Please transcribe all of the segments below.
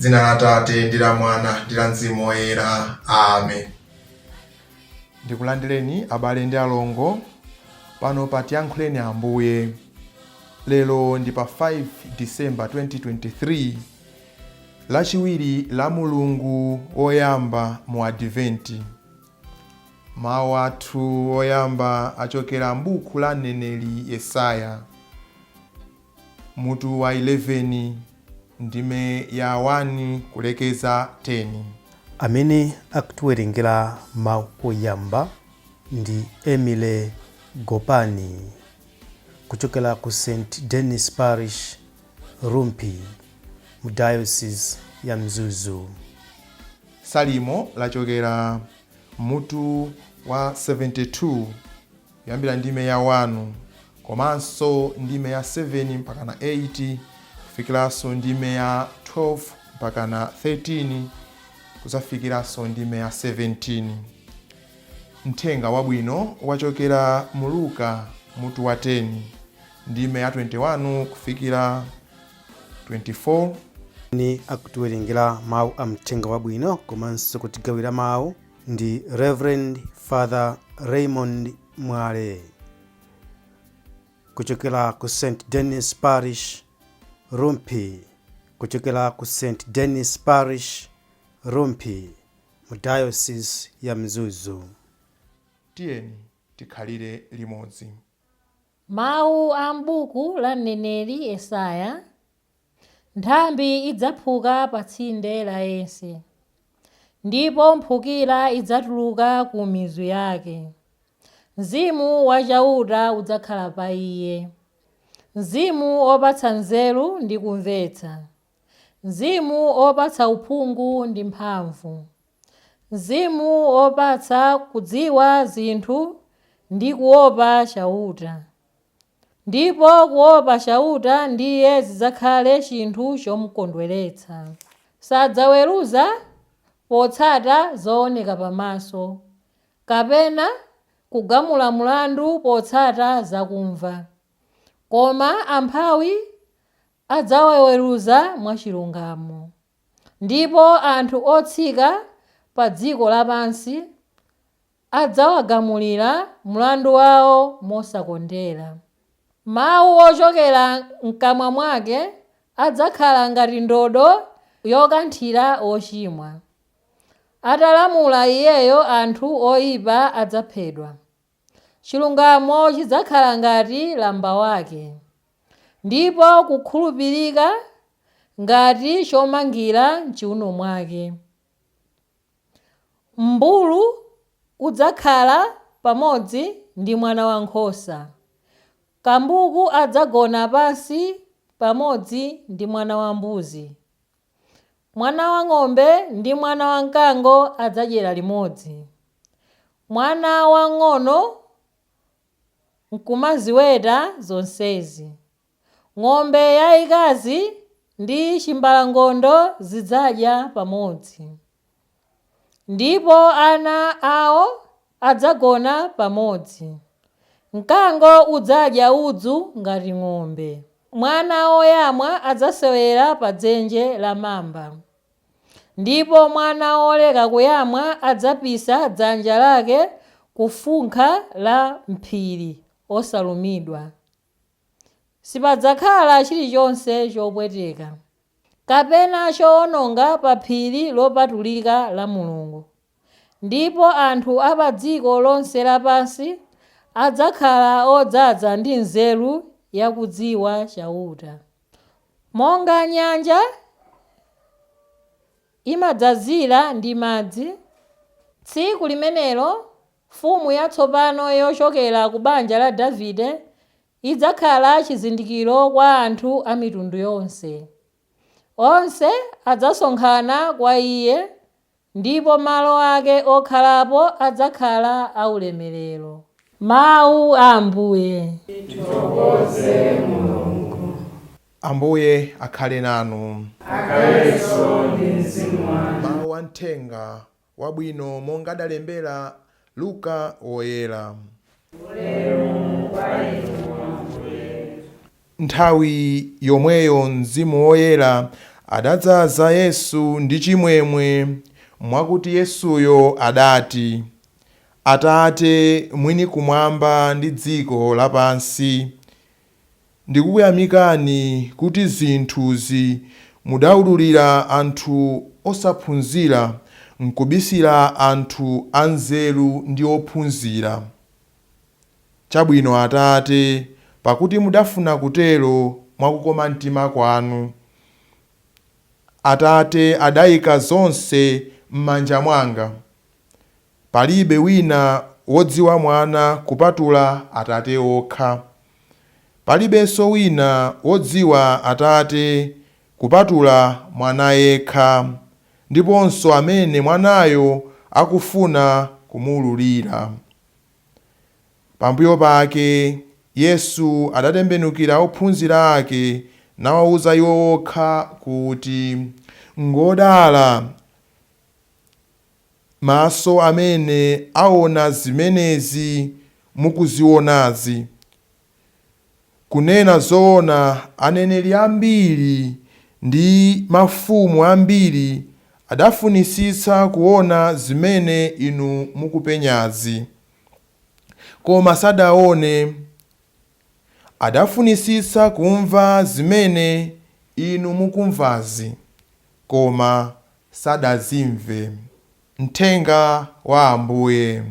Dzina la Atate ndi la Mwana ndi la Mzimu Woyera. Amen. Ndikulandireni abale ndi alongo pano pa Tiyankhuleni Ambuye. Lero ndi pa 5 December 2023, Lachiwiri la Mulungu woyamba mu Adventi. Mawu athu oyamba achokera m'buku la mneneri Yesaya, mutu wa 11, ndime ya 1 kulekeza 10. Amene akutiwerengera mawu oyamba ndi Emily Gopani kuchokera ku St Denis Parish, Rumphi, mu Diocese ya Mzuzu. Salimo lachokera mutu wa 72 kuyambira ndime ya 1 komanso ndime ya 7 mpakana 8 kufikiranso ndime ya 12 mpakana 13 kuzafikiranso ndime ya 17. Mthenga wabwino wachokera mu Luka mutu wa 10 ndime ya 21 kufikira 24. Amene akutiwerengera mawu a mthenga wabwino komanso kutigawira mawu ndi Reverend Father Raymond Mwale kuchokera ku St Denis Parish, Rumphi, kuchokera ku St Denis Parish, Rumphi, mu Diocese ya Mzuzu. Tiyeni tikhalire limodzi. Mawu a m'buku la mneneri Yesaya. Nthambi idzaphuka pa tsinde la Yese, ndipo mphukira idzatuluka ku mizu yake. Mzimu wa Chauta udzakhala pa iye, mzimu wopatsa nzeru ndi kumvetsa, mzimu wopatsa uphungu ndi mphamvu, mzimu wopatsa kudziwa zinthu ndi kuopa Chauta. Ndipo kuopa Chauta ndiye zidzakhale chinthu chomukondweretsa. Sadzaweruza potsata zooneka pamaso, kapena kugamula mlandu potsata zakumva. Koma amphawi adzawaweruza mwachilungamo, ndipo anthu otsika pa dziko lapansi adzawagamulira mlandu wawo mosakondera. Mawu ochokera m'kamwa mwake adzakhala ngati ndodo yokanthira ochimwa. Atalamula iyeyo anthu oipa adzaphedwa. Chilungamo chidzakhala ngati lamba wake, ndipo kukhulupirika ngati chomangira m'chiuno mwake. Mmbulu udzakhala pamodzi ndi mwana wankhosa, kambuku adzagona pansi pamodzi ndi mwana wambuzi. Mwana wang'ombe ndi mwana wamkango adzadyera limodzi. Mwana wamng'ono nkumaziweta zonsezi. Ng'ombe yayikazi ndi chimbalangondo zidzadya pamodzi, ndipo ana awo adzagona pamodzi. Mkango udzadya udzu ngati ng'ombe. Mwana woyamwa adzasewera pa dzenje la mamba, ndipo mwana woleka kuyamwa adzapisa dzanja lake kufunkha la mphiri osalumidwa. Sipadzakhala chilichonse chopweteka kapena chowononga pa phiri lopatulika la Mulungu, ndipo anthu a pa dziko lonse lapansi adzakhala odzaza ndi nzeru yakudziwa Chauta. Monga nyanja imadzazira ndi madzi, tsiku limenelo mfumu yatsopano yochokera ku banja la Davide idzakhala chizindikiro kwa anthu a mitundu yonse. Onse adzasonkhana kwa iye, ndipo malo ake okhalapo adzakhala aulemerero. Mawu a Ambuye. Ambuye akhale nanu. Mawu a mthenga wabwino monga adalembera Luka Woyera. Nthawi yomweyo Mzimu Woyera adadzaza Yesu ndi chimwemwe, mwakuti Yesuyo adati, Atate mwini kumwamba ndi dziko lapansi, ndikukuyamikani kuti zinthuzi mudaululira anthu osaphunzira nkubisira anthu anzeru ndi ophunzira. Chabwino Atate, pakuti mudafuna kutero mwakukoma mtima kwanu. Atate adayika zonse m'manja mwanga. Palibe wina wodziwa Mwana kupatula Atate okha. Palibenso wina wodziwa Atate kupatula Mwana yekha, ndiponso amene Mwanayo akufuna kumuululira. Pambuyo pake Yesu adatembenukira ophunzira ake nawauza iwo okha kuti, Ngodala maso amene aona zimenezi mukuzionazi. Kunena zoona, aneneri ambiri ndi mafumu ambiri adafunitsitsa kuona zimene inu mukupenyazi, koma sadaone. Adafunitsitsa kumva zimene inu mukumvazi, koma sadazimve. Mthenga wa Ambuye.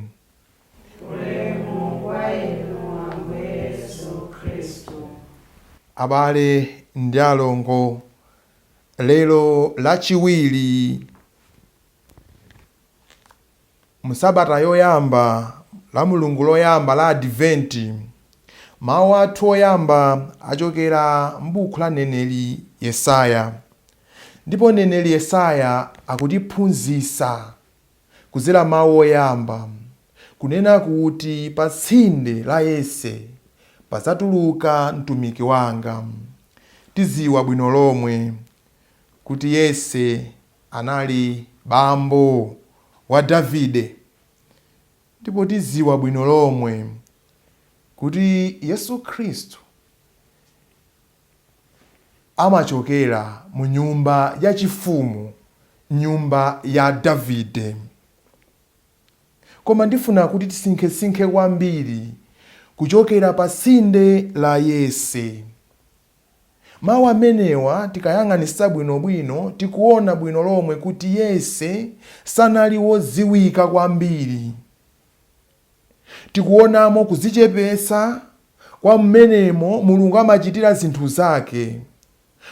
Ulemu kwa inu Ambuye Yesu Khristu. Abale ndi alongo, lero Lachiwiri musabata yoyamba, la Mulungu loyamba la Adventi, mawu athu oyamba achokera m'buku la mneneri Yesaya. Ndipo mneneri Yesaya akutiphunzitsa kudzera mawu oyamba kunena kuti pa tsinde la Yese padzatuluka mtumiki wanga. Tidziwa bwino lomwe kuti Yese anali bambo wa Davide, ndipo tidziwa bwino lomwe kuti Yesu Khristu amachokera mu nyumba yachifumu, nyumba ya Davide. Koma ndifuna kuti tisinkhesinkhe kwambiri kuchokera pa tsinde la Yese. Mawu amenewa tikayang'anitsa bwinobwino tikuona bwino lomwe kuti Yese sanali wodziwika kwambiri. Tikuonamo kudzichepetsa kwa mmenemo Mulungu amachitira zinthu zake.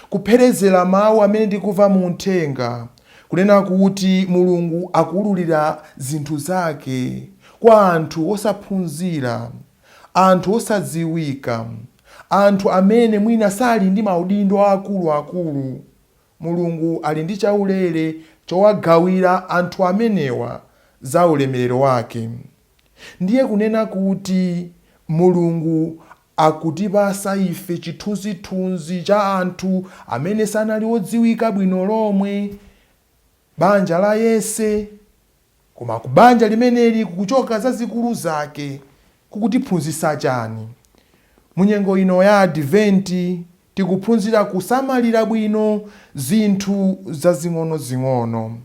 Kupherezera mawu amene tikumva mu uthenga, kunena kuti Mulungu akuululira zinthu zake kwa anthu osaphunzira, anthu osadziwika, anthu amene mwina sali ndi maudindo akuluakulu. Mulungu ali ndi chaulere chowagawira anthu amenewa za ulemerero wake. Ndiye kunena kuti Mulungu akutipasa ife chithunzithunzi cha anthu amene sanali odziwika bwino lomwe, banja la Yese, koma ku banja limeneli kukuchoka zazikulu zake. Kukutiphunzitsa chani? Munyengo ino ya Adventi tikuphunzira kusamalira bwino zinthu zazing'onozing'ono.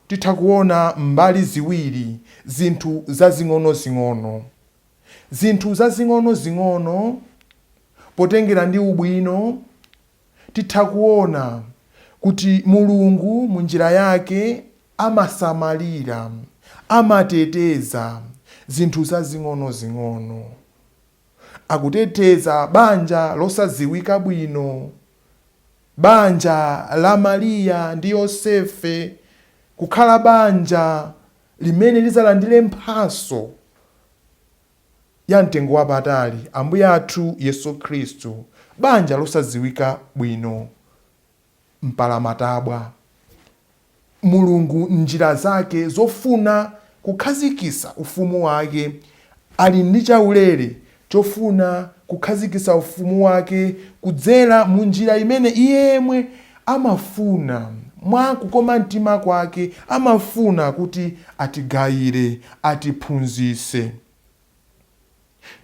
Titha kuona mbali ziwiri zinthu zazing'onozing'ono. Zinthu zazing'onozing'ono potengera ndi ubwino, titha kuona kuti Mulungu mu njira yake amasamalira, amateteza zinthu zazing'onozing'ono. Akuteteza banja losadziwika bwino, banja la Mariya ndi Yosefe, kukhala banja limene lidzalandire mphatso ya mtengo wapatali, Ambuye athu Yesu Khristu, banja losadziwika bwino, mpalamatabwa. Mulungu m'njira zake zofuna kukhazikitsa ufumu wake ali ndi chaulere chofuna kukhazikitsa ufumu wake kudzera mu njira imene iye yemwe amafuna, mwa kukoma mtima kwake amafuna kuti atigayire, atiphunzitse.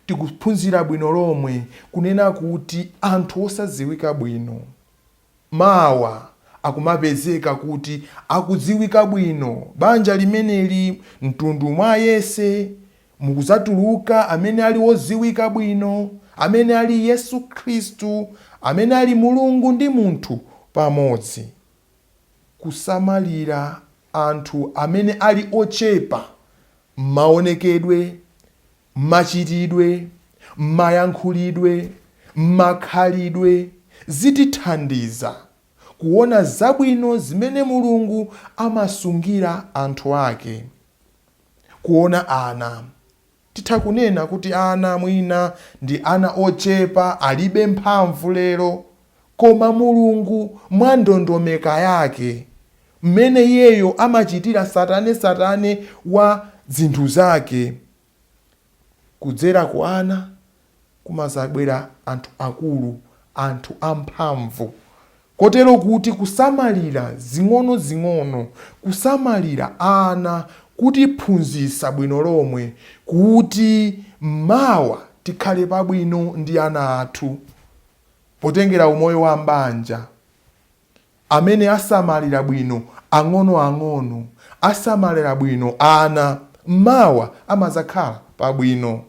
Tikuphunzira bwino lomwe kunena kuti anthu osadziwika bwino. Mawa akumapezeka kuti akudziwika bwino banja limeneli, mtundu mwa Yese mukuzatuluka amene ali wodziwika bwino, amene ali Yesu Khristu, amene ali Mulungu ndi munthu pamodzi. Kusamalira anthu amene ali ochepa m'maonekedwe, machitidwe, mayankhulidwe, makhalidwe, zitithandiza kuona zabwino zimene Mulungu amasungira anthu ake. Kuona ana, titha kunena kuti ana mwina ndi ana ochepa, alibe mphamvu lero, koma Mulungu mwa ndondomeka yake, mmene iyeyo amachitira satane wa zinthu zake, kudzera ku ana kumazabwera anthu akulu, anthu amphamvu. Kotero kuti kusamalira zing'ono-zing'ono, kusamalira ana, kutiphunzitsa bwino lomwe kuti mawa tikhale pabwino ndi ana athu. Potengera umoyo wa mbanja, amene asamalira bwino ang'onoang'ono, asamalira bwino ana, mawa amazakhala pabwino.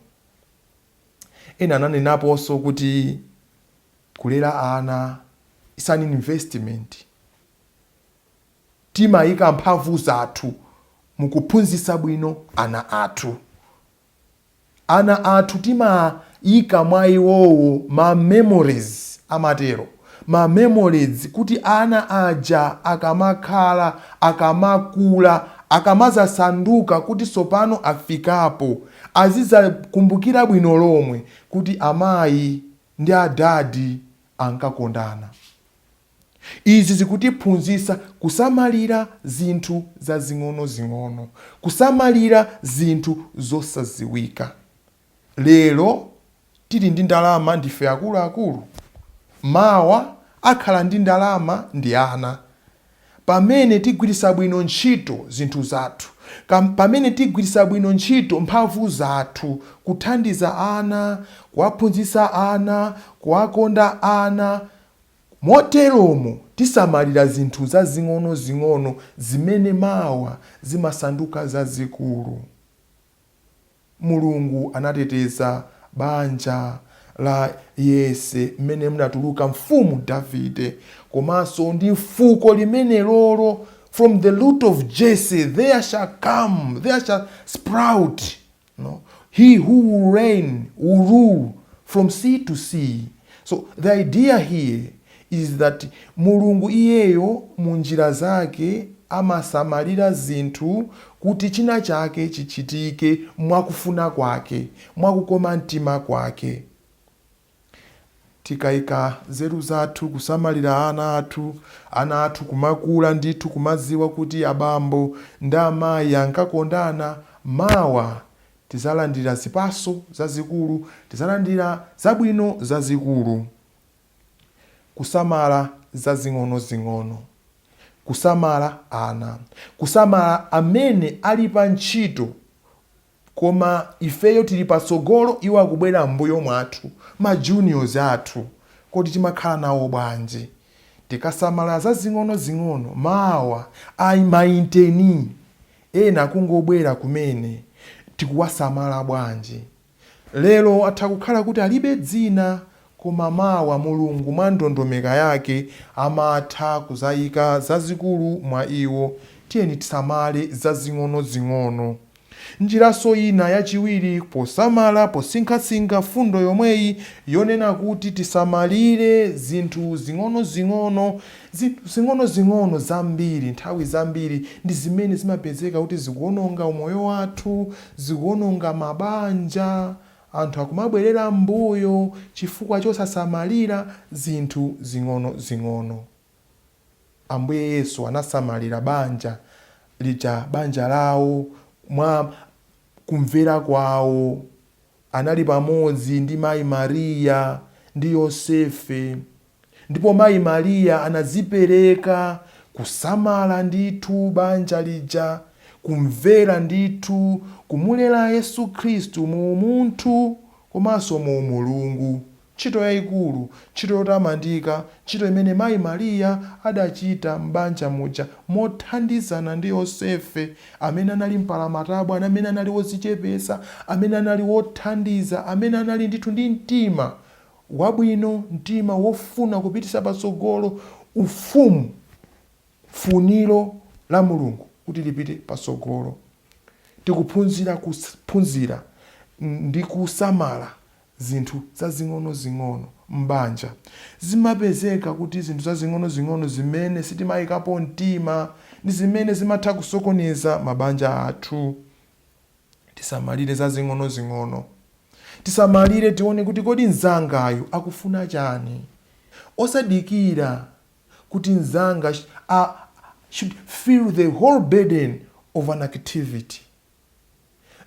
Ena ananenaponso kuti kulera ana is an investment. Timayika mphamvu zathu mukuphunzitsa bwino ana athu. Ana athu timayika mwa iwowo ma memories, amatero ma memories, kuti ana aja akamakhala, akamakula, akamazasanduka kuti sopano afikapo, azizakumbukira bwino lomwe kuti amayi ndi adadi ankakondana. Izi zikutiphunzitsa kusamalira zinthu zazing'ono-zing'ono, kusamalira zinthu zosaziwika. Lero tili ndi ndalama ndife akuluakulu, mawa akhala ndi ndalama ndi ana. Pamene tigwiritsa bwino ntchito zinthu zathu, pamene tigwiritsa bwino ntchito mphamvu zathu kuthandiza ana, kuwaphunzitsa ana, kuwakonda ana, moteromo tisamalira zinthu zazing'ono-zing'ono zimene mawa zimasanduka zazikulu. Mulungu anateteza banja la Yese mmene munatuluka mfumu Davide, komanso ndi fuko limene lolo, from the root of Jesse there shall come, there shall sprout, no? He who will reign, will rule from sea to sea. So the idea here is that Mulungu iyeyo mu njira zake amasamalira zinthu kuti china chake chichitike mwakufuna kwake, mwakukoma mtima kwake. Tikayika nzeru zathu kusamalira ana athu, ana athu kumakula ndithu kumaziwa kuti abambo ndi amayi ankakondana, mawa tizalandira zipaso zazikulu, tizalandira zabwino zazikulu. Kusamala zazing'ono-zing'ono, kusamala ana, kusamala amene ali pa ntchito koma ifeyo tili patsogolo, iwo akubwera m'mbuyo mwathu, ma juniors athu, kodi timakhala nawo bwanji? Tikasamala zazing'ono-zing'ono, mawa ayi ma intern ena akungobwera kumene, tikuwasamala bwanji? Lero atha kukhala kuti alibe dzina, koma mawa Mulungu mwa ndondomeka yake amatha kuzayika zazikulu mwa iwo. Tiyeni tisamale zazing'ono-zing'ono. Njiraso ina yachiwiri posamala, posinkhasinkha fundo yomweyi yonena kuti tisamalire zinthu zing'ono-zing'ono, zinthu zing'ono-zing'ono zambiri, nthawi zambiri ndi zimene zimapezeka kuti zikuononga umoyo wathu, zikuononga mabanja, anthu akumabwerera m'mbuyo chifukwa chosasamalira zinthu zing'ono-zing'ono. Ambuye Yesu anasamalira banja lija, banja lawo, mwa kumvera kwawo. Anali pamodzi ndi mayi Mariya ndi Yosefe, ndipo mayi Mariya anazipereka kusamala ndithu banja lija, kumvera ndithu, kumulera Yesu Khristu mu umunthu komanso mu umulungu. Ntchito yayikulu, ntchito yotamandika, ntchito imene mayi Mariya adachita m'banja muja mothandizana ndi Yosefe amene anali mpalamatabwa, amene anali wodzichepetsa, amene anali wothandiza, amene anali ndithu ndi mtima wabwino, mtima wofuna kupititsa patsogolo ufumu, funiro la Mulungu kuti lipite patsogolo. Tikuphunzira kuphunzira ndi kusamala zinthu zazing'onozing'ono m'banja. Zimapezeka kuti zinthu zazing'onozing'ono zimene sitimayikapo mtima ndi zimene zimatha kusokoneza mabanja athu. Tisamalire zazing'onozing'ono. Tisamalire, tione kuti kodi mnzangayu akufuna chani. Osadikira kuti mnzanga should feel the whole burden of an activity.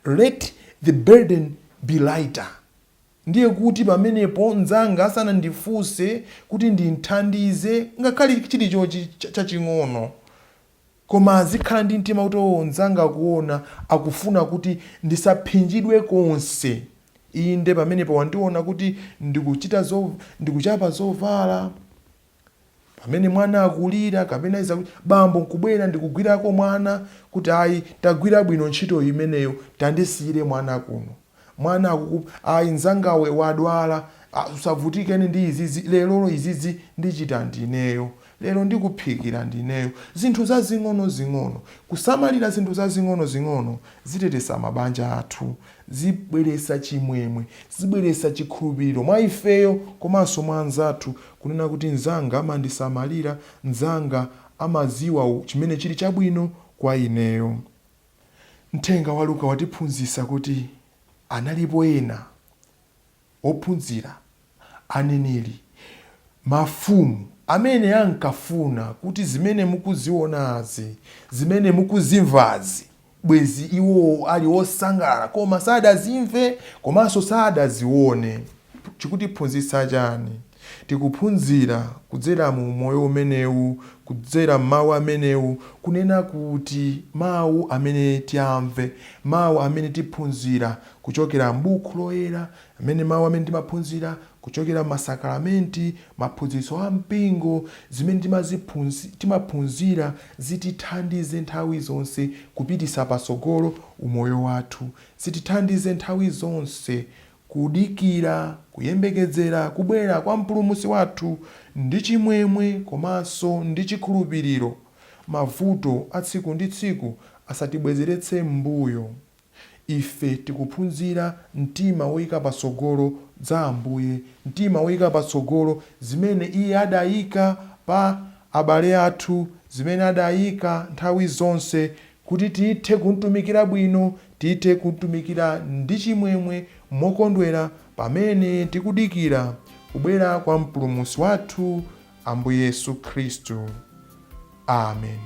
Let the burden be lighter. Ndiye kuti pamenepo mnzanga asanandifunse kuti ndimthandize ngakhale chilichonse chaching'ono, koma azikhala ndi mtima kuti, oh, mnzanga akuona, akufuna kuti ndisaphinjidwe konse. Inde, pamenepo wandiona kuti ndikuchapa zovala, pamene mwana akulira kapena iza, bambo nkubwera ndikugwirako mwana kuti, ayi, tagwira bwino ntchito imeneyo, tandisiyire mwana kuno. Mwana akuku, ayi, mnzangawe wadwala, usavutikeni ndi izizi lerolo, izizi ndichita ndineyo lero, ndikuphikira ndineyo. Zinthu zazing'ono-zing'ono, kusamalira zinthu zazing'ono-zing'ono ziteteza mabanja athu, zibweretsa chimwemwe, zibweretsa chikhulupiriro mwa ifeyo komanso mwa anzathu, kunena kuti mnzanga amandisamalira, mnzanga amadziwa chimene chili chabwino kwa ineyo. Mthenga wa Luka watiphunzitsa kuti analipo ena ophunzira, aneneri, mafumu amene ankafuna kuti zimene mukuzionazi, zimene mukuzimvazi, bwezi iwo ali osangalala, koma sadazimve komanso sadazione. Chikutiphunzitsa chani? Tikuphunzira kudzera mu moyo umenewu, kudzera m'mawu amenewu, kunena kuti mawu amene tiyamve, mawu amene tiphunzira kuchokera m'buku loyera, amene mawu amene timaphunzira kuchokera m'masakramenti, maphunzitso a mpingo, zimene timaphunzira zitithandize nthawi zonse kupititsa patsogolo umoyo wathu, zitithandize nthawi zonse kudikira, kuyembekezera kubwera kwa Mpulumutsi wathu ndi chimwemwe komanso ndi chikhulupiriro. Mavuto a tsiku ndi tsiku asatibwezeretse m'mbuyo. Ife tikuphunzira mtima woyika patsogolo za Ambuye, mtima woyika patsogolo zimene Iye adayika pa abale athu, zimene adayika nthawi zonse kuti tithe kumtumikira bwino, tithe kumtumikira ndi chimwemwe, mokondwera, pamene tikudikira kubwera kwa Mpulumutsi wathu, Ambuye Yesu Khristu. Amen.